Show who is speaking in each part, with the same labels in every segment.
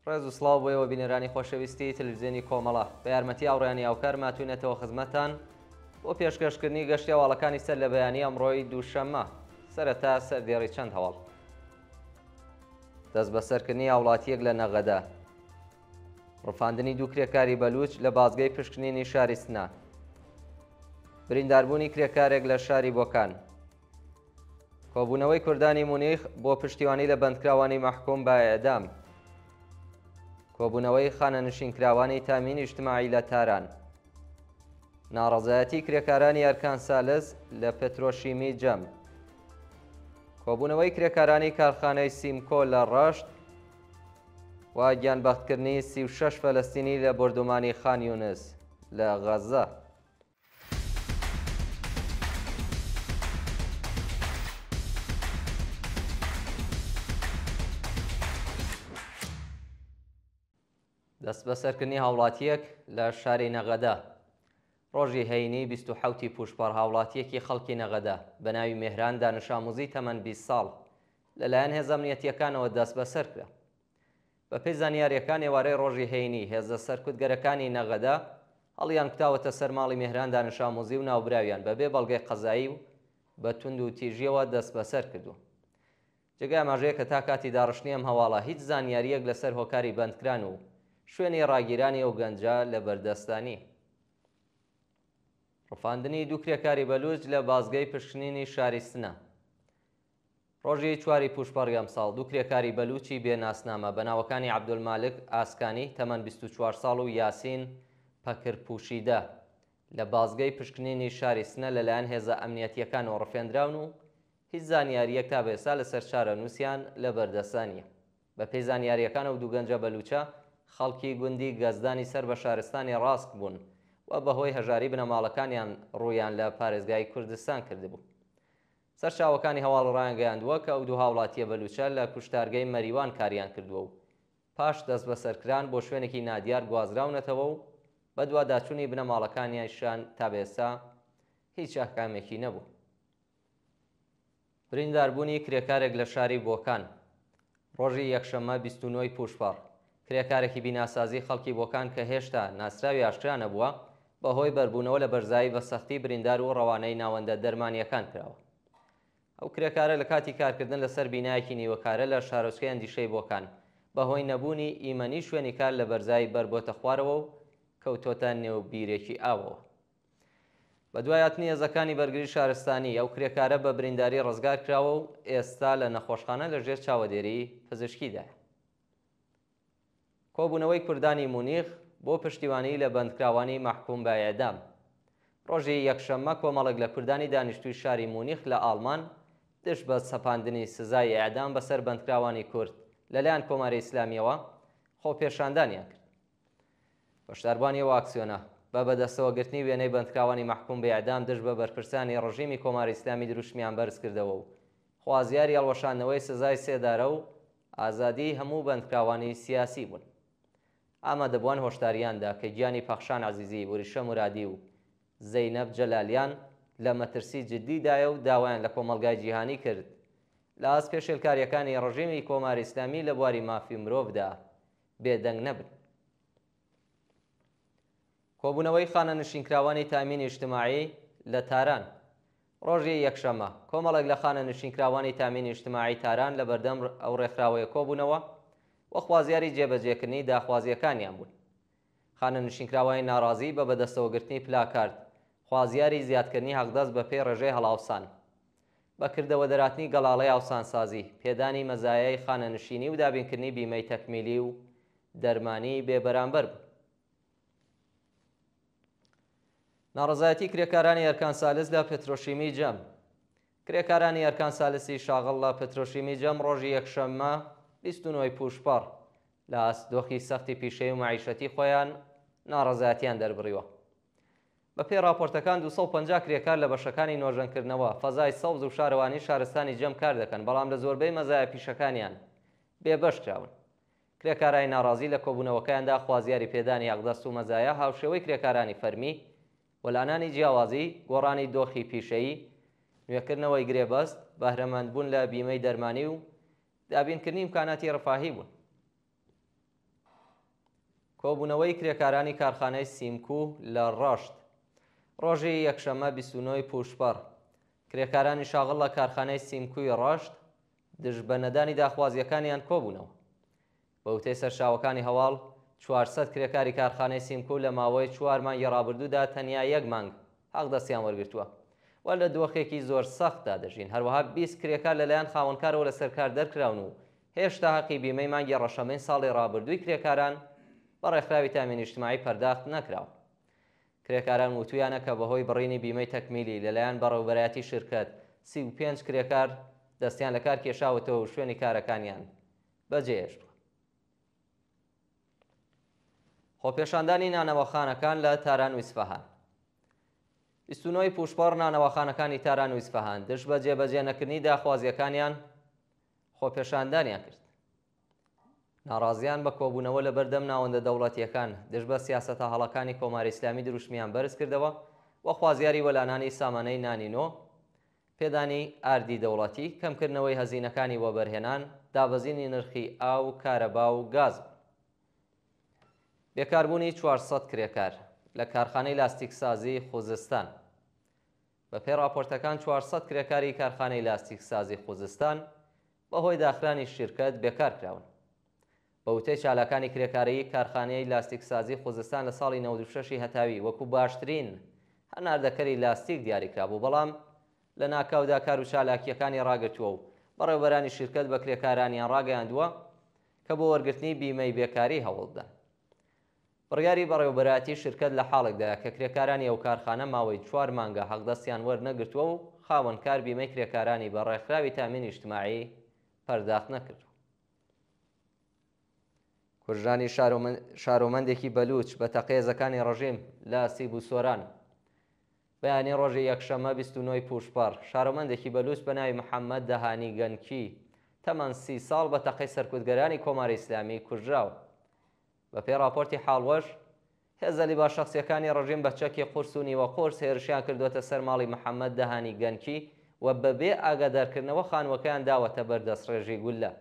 Speaker 1: ڕێز و سڵاو بۆ ئێوە بینەرانی خۆشەویستی تەلەڤزیۆنی کۆمەڵە. بە یارمەتی هاوڕێیانی هاوکار ماتوینەتەوە خزمەتتان بۆ پێشکەشکردنی گەشتی هەواڵەکانی سەر لە بەیانی ئەمڕۆی دووشەممە. سەرەتا سەردێڕی چەند هەواڵ. دەستبەسەرکردنی هاوڵاتییەک لە نەغەدە. ڕفاندنی دوو کرێکاری بەلوچ لە بازگەی پشکنینی شاری سنە. برینداربوونی کرێکارێک لە شاری بۆکان. کۆبوونەوەی کوردانی مونیخ بۆ پشتیوانی لە بەندکراوانی مەحکوم بە ئێعدام. کۆبوونەوەی خانەنشینکراوانی تامین ئیجتماعی لە تاران. ناڕەزایەتی کرێکارانی ئەرکان سالس لە پترۆشیمی جەم. کۆبوونەوەی کرێکارانی کارخانەی سیمکۆ لە ڕەشت و گیانبەختکردنی 36 فەلەستینی لە بۆردومانی خان یونس لە غەززە. دەستبەسەرکردنی هاوڵاتییەک لە شاری نەغەدە. ڕۆژی هەینی 27 ی پووشپەڕ هاوڵاتییەکی خەڵکی نەغەدە بە ناوی مێهران دانشئاموزی تەمەن 20 ساڵ لەلایەن هێزە ئەمنیەتییەکانەوە دەستبەسەر کرا. بەپێی زانیارییەکان ئێوارەی ڕۆژی هەینی هێزە سەرکوتگەرەکانی نەغەدە هەڵیانکوتاوەتە سەر ماڵی مێهران دانشئاموزی و ناوبراویان بەبێ بەڵگەی قەزایی و بە توندوتیژییەوە دەستبەسەر کردووە. جێگای ئاماژەیە کە تا کاتی داڕشتنی ئەم هەواڵە هیچ زانیارییەک لەسەر هۆکاری بەندکران و شوێنی ڕاگیرانی ئەو گەنجە لەبەردەستدا نییە. ڕفاندنی دوو کرێکاری بەلووچ لە بازگەی پشکنینی شاری سنە. ڕۆژی چواری پووشپەڕی ئەمساڵ دوو کرێکاری بەلووچی بێ ناسنامە بە ناوەکانی عەبدولمالک ئاسکانی تەمەن 24 ساڵ و یاسین پەکرپووشیدە لە بازگەی پشکنینی شاری سنە لەلایەن هێزە ئەمنیەتییەکانەوە ڕفێندراون و هیچ زانیارییەک تا بە ئێستا لەسەر چارەنووسیان لەبەردەستدا نییە. بەپێی زانیارییەکان ئەو دوو گەنجە بەلووچە خەڵکی گوندی گەزدانی سەر بە شارستانی ڕاسک بوون و بەهۆی هەژاری بنەماڵەکانیان ڕوویان لە پارێزگای کوردستان کردبوو. سەرچاوەکانی هەواڵ ڕایانگەیاندووە کە ئەو دوو هاوڵاتییە بەلووچە لە کوشتارگەی مەریوان کاریان کردووە و پاش دەستبەسەرکران بۆ شوێنێکی نادیار گوازراونەتەوە و بەدواداچوونی بنەماڵەکانیشیان تا بە ئێستا هیچ ئاکامێکی نەبووە. برینداربوونی کرێکارێک لە شاری بۆکان ڕۆژی یەکشەممە 29 ی پووشپەڕ، کرێکارێکی بیناسازی خەڵکی بۆکان کە هێشتا ناسراوی ئاشکرا نەبووە، بەهۆی بەربوونەوە لە بەرزایی بە سەختی بریندار و ڕەوانەی ناوەندە دەرمانییەکان کراوە. ئەو کرێکارە لە کاتی کارکردن لەسەر بینایەکی نیوەکارە لە شارۆچکەی ئەندیشەی بۆکان، بەهۆی نەبوونی ئیمەنی شوێنی کار لە بەرزایی بەربۆتە خوارەوە و کەوتۆتە نێو بیرێکی ئاوەوە. بەدوای هاتنی هێزەکانی بەرگری شارستانی، ئەو کرێکارە بە برینداری ڕزگار کراوە و ئێستا لە نەخۆشخانە لەژێر چاوەدێری پزیشکیدایە. کۆبوونەوەی کوردانی مونیخ بۆ پشتیوانی لە بەندکراوانی مەحکوم بە ئێعدام. ڕۆژی یەکشەممە کۆمەڵێک لە کوردانی دانیشتووی شاری مونیخ لە ئاڵمان دژ بە سەپاندنی سزای ئێعدام بەسەر بەندکراوانی کورد لەلایەن کۆماری ئیسلامییەوە خۆپێشاندانیان کرد. بەشداربووانی ئەو ئاکسیۆنە، بە بەدەستەوەگرتنی وێنەی بەندکراوانی مەحکووم بە ئێعدام دژ بە بەرپرسانی ڕژیمی کۆماری ئیسلامی دروشمیان بەرز کردەوە و خوازیاری هەڵوەشاندنەوەی سزای سێدارە و ئازادیی هەموو بەندکراوانی سیاسی بوون. ئامادەبووان هۆشدارییان دا کە گیانی پەخشان عەزیزی، وریشە مورادی و زەینەب جەلالیان لە مەترسی جیددی دایە و داوایان لە کۆمەڵگای جیهانی کرد لە ئاست پێشێلکارییەکانی ڕژیمی کۆماری ئیسلامی لە بواری مافی مرۆڤدا بێدەنگ نەبن. کۆبوونەوەی خانەنشینکراوانی تامین ئیجتماعی لە تاران ڕۆژی یەکشەممە، کۆمەڵێک لە خانەنشینکراوانی تامین ئیجتماعی تاران لە بەردەم ئەو ڕێکخراوەیە کۆبوونەوە و خوازیاری جێبەجێکردنی داخوازییەکانیان بوون. خانەنشینکراوانی ناڕازی بە بەدەستەوەگرتنی پلاکارد، خوازیاری زیادکردنی حەقدەست بەپێی ڕێژەی هەڵاوسان، بە کردەوە دەراتنی گەڵاڵەی ئاوسانسازی، پێدانی مەزایای خانەنشینی و دابینکردنی بیمەی تەکمیلی و دەرمانی بێ بەرامبەر بوون. ناڕەزایەتی کرێکارانی ئەرکان سالس لە پترۆشیمی جەم. کرێکارانی ئەرکان سالسی شاغڵ لە پترۆشیمی جەم ڕۆژی یەکشەممە 29 ی پووشپەڕ لە ئاست دۆخی سەختی پیشەیی و مەعیشەتی خۆیان ناڕەزایەتیان دەربڕیوە. بەپێی ڕاپۆرتەکان 250 کرێکار لە بەشەکانی نۆژەنکردنەوە، فەزای سەوز و شارەوانی شارستانی جەم کار دەکەن، بەڵام لە زۆربەی مەزایا پیشەکانیان بێبەش کراون. کرێکارانی ناڕازی لە کۆبوونەوەکەیاندا خوازیاری پێدانی حەقدەست و مەزایا هاوشێوەی کرێکارانی فەرمی، وەلانانی جیاوازی، گۆڕانی دۆخی پیشەیی، نوێکردنەوەی گرێبەست، بەهرەمەندبوون لە بیمەی دەرمانی و دابینکردنی ئیمکاناتی ڕفاهی بوون. کۆبوونەوەی کرێکارانی کارخانەی سیمکو لە ڕەشت. ڕۆژی یەکشەممە 29 ی پووشپەڕ، کرێکارانی شاغڵ لە کارخانەی سیمکوی ڕەشت دژ بە نەدانی داخوازییەکانیان کۆبوونەوە. بە وتەی سەرچاوەکانی هەواڵ، 400 کرێکاری کارخانەی سیمکو لە ماوەی چوار مانگی ڕابردوودا تەنیا یەک مانگ حەقدەستیان وەرگرتووە و لە دۆخێکی زۆر سەختدا دەژین، هەروەها 20 کرێکار لەلایەن خاوەنکارەوە لەسەر کار دەرکراون و هێشتا هەقی بیمەی مانگی ڕەشەمەی ساڵی ڕابردووی کرێکاران بە ڕێکخراوی تامین ئیجتماعی پەرداخت نەکراوە. کرێکاران وتوویانە کە بەهۆی بڕینی بیمەی تەکمیلی لەلایەن بەڕێوبەرایەتی شرکەت 35 کرێکار دەستیان لەکار کێشاوەتەوە و شوێنی کارەکانیان بەجێهێشتووە. خۆپێشاندانی نانەواخانەکان لە تاران و ئیسفەهان. 29 ی پووشپەڕ نانەواخانەکانی تاران و ئیسفەهان دژ بە جێبەجێ نەکردنی داخوازییەکانیان خۆپێشاندانیان کرد. ناڕازیان بە کۆبوونەوە لە بەردەم ناوەندە دەوڵەتییەکان دژ بە سیاسەتە هەڵەکانی کۆماری ئیسلامی دروشمیان بەرز کردەوە و خوازیاری وەلانانی سامانەی نانی نۆ، پێدانی ئاردی دەوڵەتی، کەمکردنەوەی هەزینەکانی وەبەرهێنان، دابەزینی نرخی ئاو، کارەبا و گاز بوون. بێکاربوونی 400 کرێکار لە کارخانەی لاستیکسازی خوزستان. بەپێی ڕاپۆرتەکان 400 کرێکاری کارخانەی لاستیکسازی خوزستان بەهۆی داخرانی شیرکەت بێکار کراون. بە وتەی چالاکانی کرێکاریی کارخانەی لاستیکسازی خوزستان لە ساڵی 96 ی هەتاوی وەکوو باشترین هەناردەکەری لاستیک دیاری کرابوو بەڵام لە ناکاودا کار و چالاکییەکانی ڕاگرتووە و بەڕێوەبەرانی شیرکەت بە کرێکارانیان ڕاگەیاندووە کە بۆ وەرگرتنی بیمەی بێکاری هەوڵ بدەن. بڕیاری بەڕێوەبەرایەتی شیرکەت لە حاڵێکدایە کە کرێکارانی ئەو کارخانە ماوەی چوار مانگە حەقدەستیان وەرنەگرتووە و خاوەنکار بیمەی کرێکارانی بە ڕێکخراوی تامین ئیجتماعی پەرداخت نەکردووە. کوژرانی شارۆمەندێکی بەلووچ بە تەقەی هێزەکانی ڕژیم لە سیبوسۆران. بەیانی ڕۆژی یەکشەممە 29 ی پووشپەڕ، شارۆمەندێکی بەلووچ بە ناوی محەممەد دەهانی گەنکی، تەمەن 30 ساڵ بە تەقەی سەرکوتگەرانی کۆماری ئیسلامی کوژراوە. بەپێی ڕاپۆرتی حاڵوەش، هێزە لیبا شەخسییەکانی ڕژیم بە چەکی قورس و نیوە قورس هێرشیان کردووەتە سەر ماڵی محەممەد دەهانی گەنکی و بەبێ ئاگادارکردنەوە خانووەکەیان داوەتە بەر دەستڕێژی گوللە.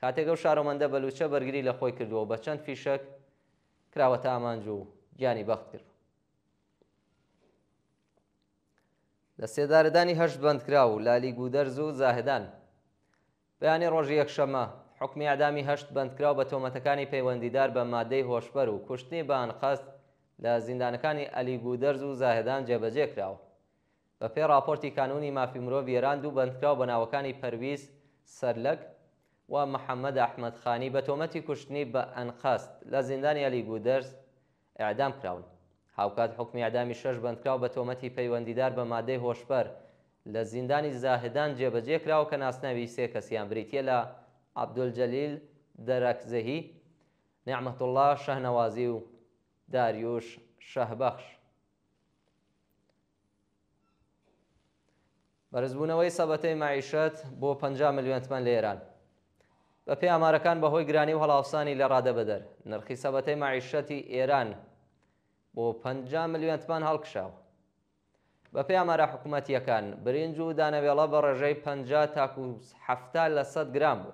Speaker 1: کاتێک ئەو شارۆمەندە بەلووچە بەرگری لە خۆی کردووە و بە چەند فیشەک کراوەتە ئامانج و گیانی بەخت کردووە. لە سێدارەدانی هەشت بەندکراو لە ئەلیگودەرز و زاهدان. بەیانی ڕۆژی یەکشەممە، حوکمی ئێعدامی هەشت بەندکراو بە تۆمەتەکانی پەیوەندیدار بە مادەی هۆشبەر و کوشتنی بە ئەنقەست لە زیندانەکانی ئەلیگودەرز و زاهدان جێبەجێ کراوە. بەپێی ڕاپۆرتی کانوونی مافی مرۆڤی ئێران دوو بەندکراو بە ناوەکانی پەرویز سەرلەک و محەممەد ئەحمەد خانی بە تۆمەتی کوشتنی بە ئەنقەست لە زیندانی ئەلیگودەرز ئێعدام کراون. هاوکات حوکمی ئێعدامی شەش بەندکراو بە تۆمەتی پەیوەندیدار بە مادەی هۆشبەر لە زیندانی زاهدان جێبەجێ کراوە کە ناسناوی سێ کەسیان بریتییە لە عەبدولجەلیل دەرەکزەهی، نێعمەتوڵڵا شەهنەوازی و داریوش شەهبەخش. بەرزبوونەوەی سەبەتەی مەعیشەت بۆ 50 ملیۆن تمەن لە ئێران. بەپێی ئامارەکان بەهۆی گرانی و هەڵاوسانی لە ڕادەبەدەر، نرخی سەبەتەی مەعیشەتی ئێران بۆ 50 ملیۆن تمەن هەڵکشاوە. بەپێی ئامارە حکومەتییەکان، برنج و دانەوێڵە بە ڕێژەی 50 تاکو 70 لە سەد گران بوو.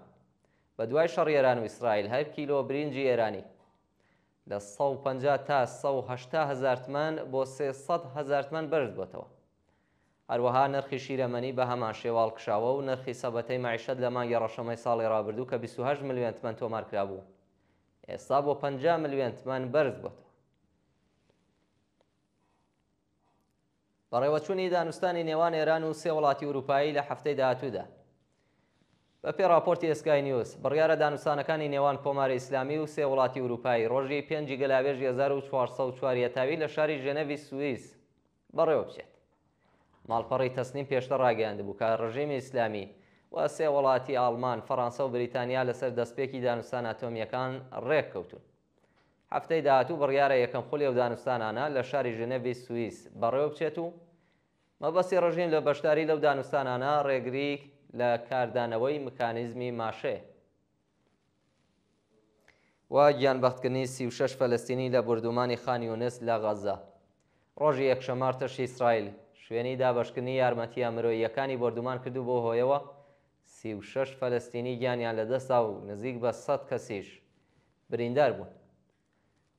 Speaker 1: بەدوای شەڕی ئێران و ئیسرائیل هەر کیلۆ برنجی ئێرانی لە 150 تا 180 هەزار تمەن بۆ 300 هەزار تمەن بەرزبووەتەوە. هەروەها نرخی شیرەمەنی بە هەمان شێوە هەڵکشاوە و نرخی سەبەتەی مەعیشەت لە مانگی ڕەشەمەی ساڵی ڕابردوو کە 28 ملیۆن تمەن تۆمار کرابوو، ئێستا بۆ 50 ملیۆن تمەن بەرزبووەتەوە. بەڕێوەچوونی دانوستانی نێوان ئێران و سێ وڵاتی ئورووپایی لە هەفتەی داهاتوودا. بەپێی ڕاپۆرتی ئێسکای نیوز، بڕیارە دانوستانەکانی نێوان کۆماری ئیسلامی و سێ وڵاتی ئورووپایی ڕۆژی پێنجی گەلاوێژی 1404 هەتاوی لە شاری ژێنەڤی سوئیس بەڕێوە بچێت. ماڵپەڕی تەسنیم پێشتر ڕاگەیاندبوو کە ڕژیمی ئیسلامی و سێ وڵاتی ئاڵمان، فەڕانسە و بریتانیا لەسەر دەستپێکی دانوستانە ئەتۆمییەکان ڕێککەوتوون. هەفتەی داهاتوو بڕیارە یەکەم خولی ئەو دانوستانانە لە شاری ژنێڤی سوئیس بەڕێوە بچێت و مەبەستی ڕژیم لە بەشداری لەو دانوستانانە ڕێگری لە کاردانەوەی مکانیزمی ماشەیە. و گیانبەختکردنی 36 فەلەستینی لە بوردومانی خان یونس لە غەززە. ڕۆژی یەکشەممە ئەرتەشی ئیسرائیل شوێنی دابەشکردنی یارمەتییە مرۆییەکانی بۆردومان کرد و بەو هۆیەوە 36 فەلەستینی گیانیان لەدەستدا و نزیک بە 100 کەسیش بریندار بوون.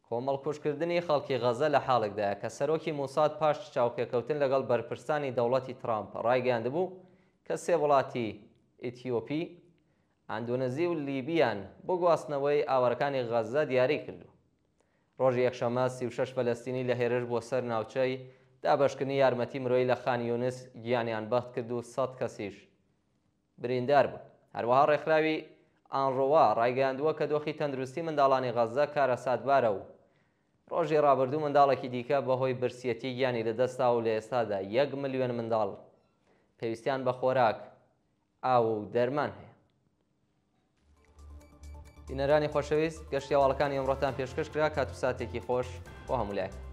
Speaker 1: کۆمەڵکوژکردنی خەڵکی غەزە لە حاڵێکدایە کە سەرۆکی موساد پاش چاوپێکەوتن لەگەڵ بەرپرسانی دەوڵەتی ترامپ ڕایگەیاندبوو کە سێ وڵاتی ئیتیۆپی، ئەندۆنزی و لیبیان بۆ گواستنەوەی ئاوارەکانی غەزە دیاری کردووە. ڕۆژی یەکشەممە 36 فەلەستینی لە هێرش بۆ سەر ناوچەی دابەشکردنی یارمەتی مرۆیی لە خان یونس گیانیان بەخت کرد و 100 کەسیش بریندار بوون. هەروەها ڕێکخراوی ئانڕوا ڕایگەیاندووە کە دۆخی تەندروستی منداڵانی غەززە کارەساتبارە و ڕۆژی ڕابردوو منداڵێکی دیکە بەهۆی برسیەتی گیانی لەدەستدا و لە ئێستادا یەک ملیۆن منداڵ پێویستیان بە خۆراک، ئاو و دەرمان هەیە. بینەرانی خۆشەویست گەشتی هەواڵەکانی ئەمڕۆتان پێشکەش کرا کات و ساتێکی خۆش بۆ هەموو لایەک.